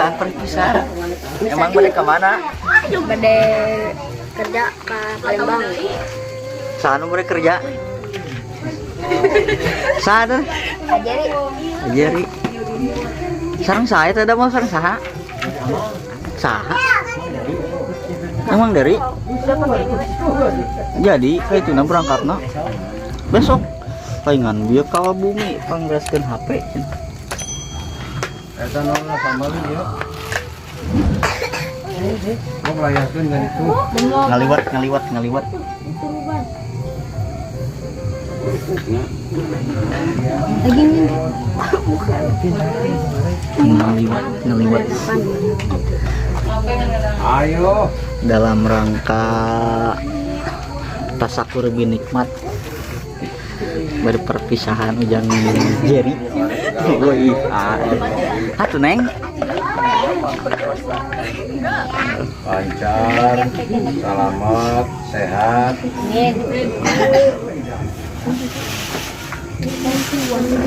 Perpisahan, perpisahan. Emang bade ka mana? Bade kerja ke Palembang. Saha nu bade kerja? Saha teh? Jerry. Jerry. Sareng saya teh da mau sareng saha? Saha? Emang dari? Jadi kayak itu berangkatna besok. Palingan bieu kawa bumi pangbereskeun HP. Eta naon lah pamali ya. Mau ngelayakeun kan itu. Ngaliwat, ngaliwat, ngaliwat. Lagi nih. Ngaliwat, ngaliwat. Ayo. Dalam rangka tasakur binikmat berperpisahan ujang Jerry. Woi, atuh Neng. Lancar, selamat, sehat.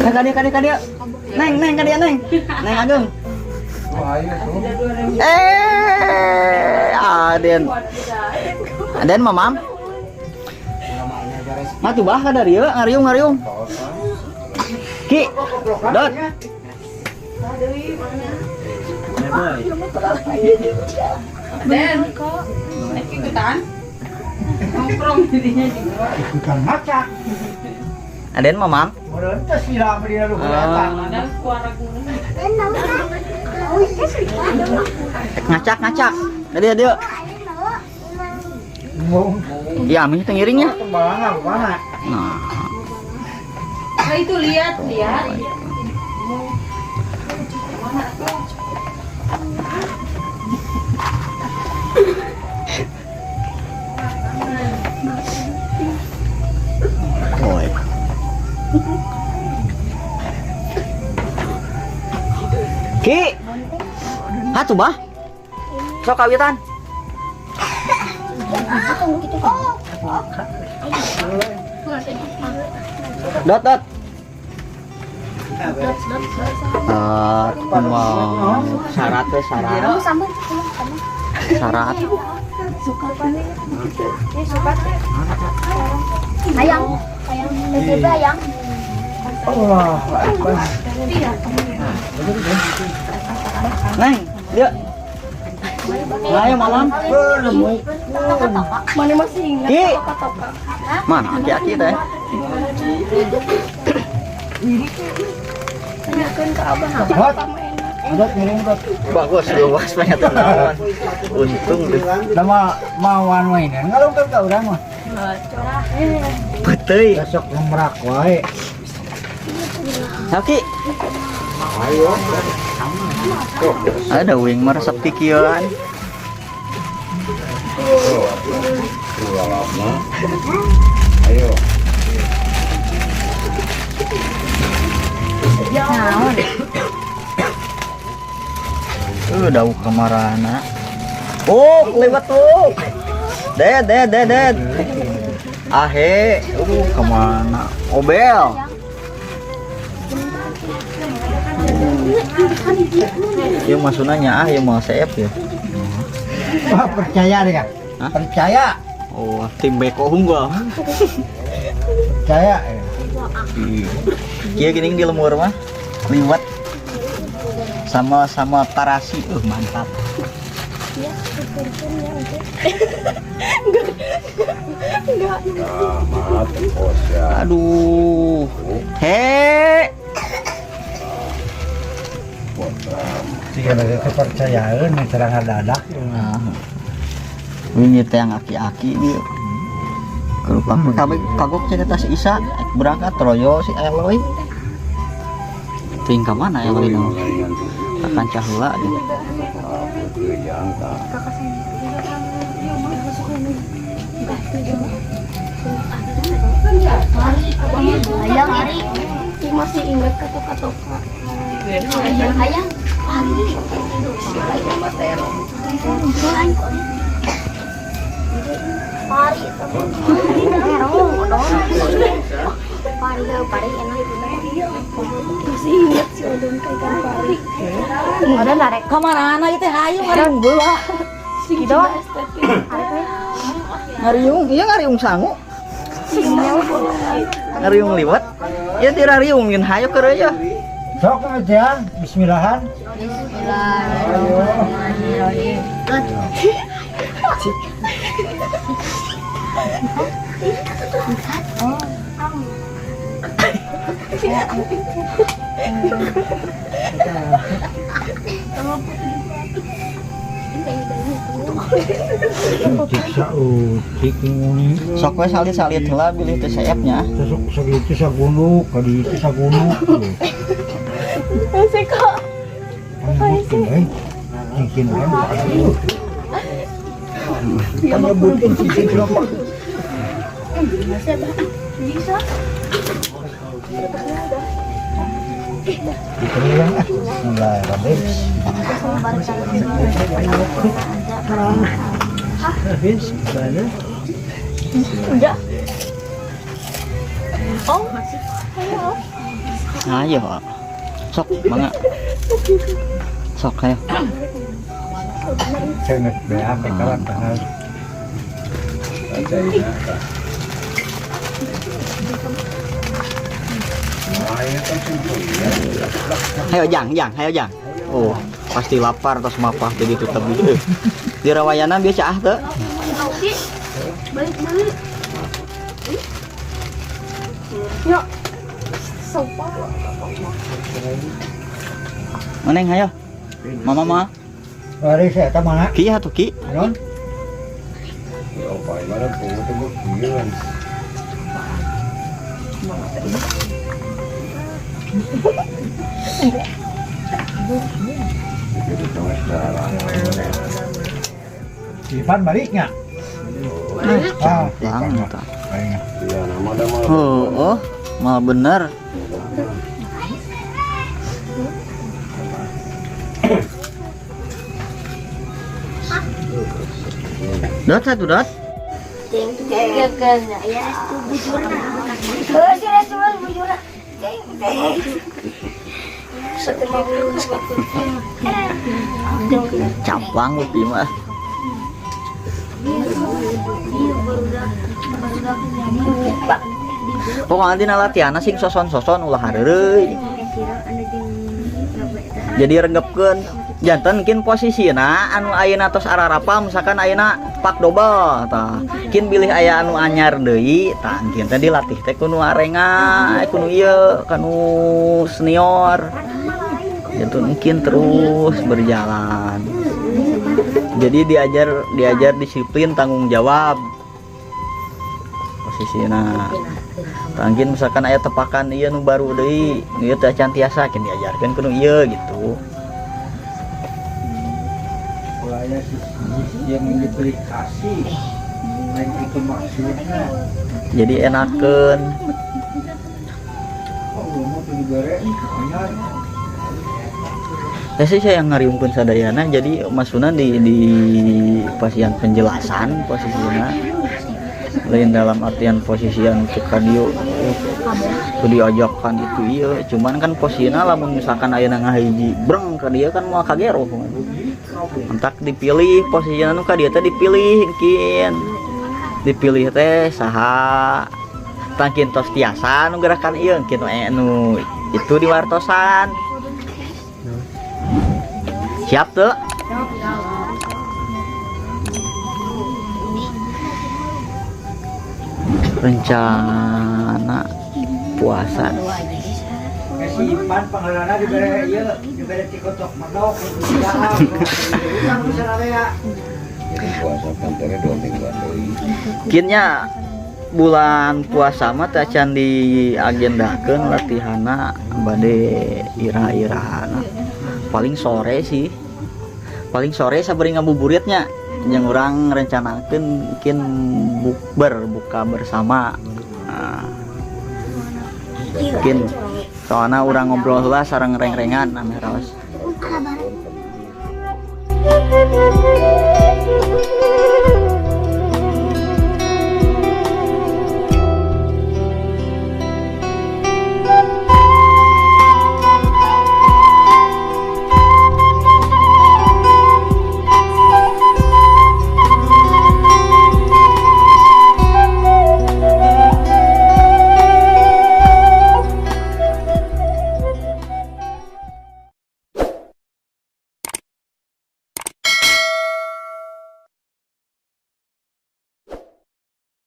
Neng kadia, kadia, kadia. Neng, neng, kadia, neng. Neng Agung. Oh, ayo tuh. Eh, Aden. Aden mamam. Matu bah kada dieu ngariung ngariung. Ki. Dot. Den, ikutan? Nongkrong jadinya juga. Ikutan maca. Aden mamam. Merentes sila beri luhur eta. Dan suara gunung. Ngacak ngacak. Kadia dieu. Ya, amih teh ngiringnya. Kemana mana? Nah, Nah itu lihat, lihat. Oi. Ki. Hatuh bah. Sok kawitan. Dot dot. Dot, mau syarat we syarat. Sama Syarat. Ayang. Ayang. PCB ayang. Allah. Neng, dia. Ayo malam. Mana masih ingat Ki. toka-toka. Mana aki-aki teh? Tanyakan ke abah. Dot. Dot ngiring dot. Bagus, luas banyak naon. Untung deh. Nama mawan mainan ngalungkeun ka urang mah. Beteuy. Besok ngemrak wae. Aki. Ayo. Ada wing meresep kikieuan. Lama. Ayo. Naon? Dauk kamarana. Oh, lewat tuh. Ded, ded, ded, ded. Ahe, kemana? Obel. Ya maksudnya ah, ya mau seep ya. Wah, percaya deh kan? Hah? Percaya. Oh, tim beko unggul. Percaya. Iya gini di lemur mah. Liwat sama sama tarasi, mantap. Selamat, bos ya. Aduh. He. Jika ada kepercayaan yang terang dadak. Nah. Wingi teh yang aki-aki dia. Kelupa kami kagok cerita si Isa berangkat royo si Eloy. Ting ka mana Eloy nu? Akan cahula dia. Ayang. Masih ingat kata-kata. Ayang. Ayang. Pari. Pari, pari enak. Masih ingat sih. Si Odon ka ikan pari. Ada narek kamarana ieu teh hayu ngariung heula. Gitu. Ngariung, iya ngariung sangu. Ngariung liwat. Ya tira riung yin hayo keur ya. Sok aja, bismillahan. Bismillahirrahmanirrahim. Utik sautik nguni. Sok we salit-salit heula bilih teu seepnya. Sok sakitu sagunuk, kadi itu sagunuk. Masih kok. Panyebutkeun euy. Cincin urang aduh. Panyebutkeun cincin urang. Bisa. Diterima ah. Bismillahirrahmanirrahim. Habis, mana? Enggak. Oh, ayo. Ayo. Sok mangga. Sok hayo. Sangat beak kalah tahan. Hayo jang, jang, hayo jang. Oh, pasti lapar terus mapah jadi tutup gitu. Di rawayana biasa ah teu. Balik balik. Yuk. Sopa. Maneng hayo. Mama mah. Mari saya eta mana? Ki atuh ki. Non? Ya, opai mana pungut teh gila. Ivan baliknya. Ah, Bang, eta. Iya, nama ada mah. Oh, oh, mal bener. Dot satu dot. Ya, itu bujurna. Oh, sih, itu bujurna. Camplang lebih mah. Pokoknya dina latihan sing soson-soson ulah hareureuy. Jadi renggepkeun janten kin posisina anu ayeuna tos ararapa misalkan ayeuna pak dobel tah. Kin bilih aya anu anyar deui tah kin teh dilatih teh ku nu arenga ku nu ieu kanu senior. Janten mungkin terus berjalan. Jadi diajar disiplin tanggung jawab. Posisina. Tangkin misalkan aya tepakan ieu nu baru deui, nu ieu teh acan tiasa kin diajarkeun ku nu ieu gitu. Mulanya yang diberi kasih, lain itu maksudnya. Jadi enakeun. Oh, mau tuh diberi, anyar. Ya sih saya ngariungkeun sadayana jadi maksudna di pasian penjelasan posisinya lain dalam artian posisi anu cek ka dieu kudu diajakan itu iya cuman kan posisinya lamun misalkan ayeuna ngahiji breng ka dieu kan moal kagero entak dipilih posisinya nu ka dieu teh dipilih kin dipilih teh saha tangkin tos tiasa nu gerakan ieu kin nu itu diwartosan. Siap tuh. Rencana puasa. Si Ipan panggalana dibere ieu, dibere tikotok medok, Puasa kantornya 2 mingguan deui. Kinnya bulan puasa mah teh acan diagendakeun latihana bade ira-irahana. Paling sore sih. Paling sore sabari ngabuburitnya yang orang rencanakeun mungkin bukber buka bersama. Nah, mungkin soalnya orang ngobrol heula sareng reng-rengan ame raos.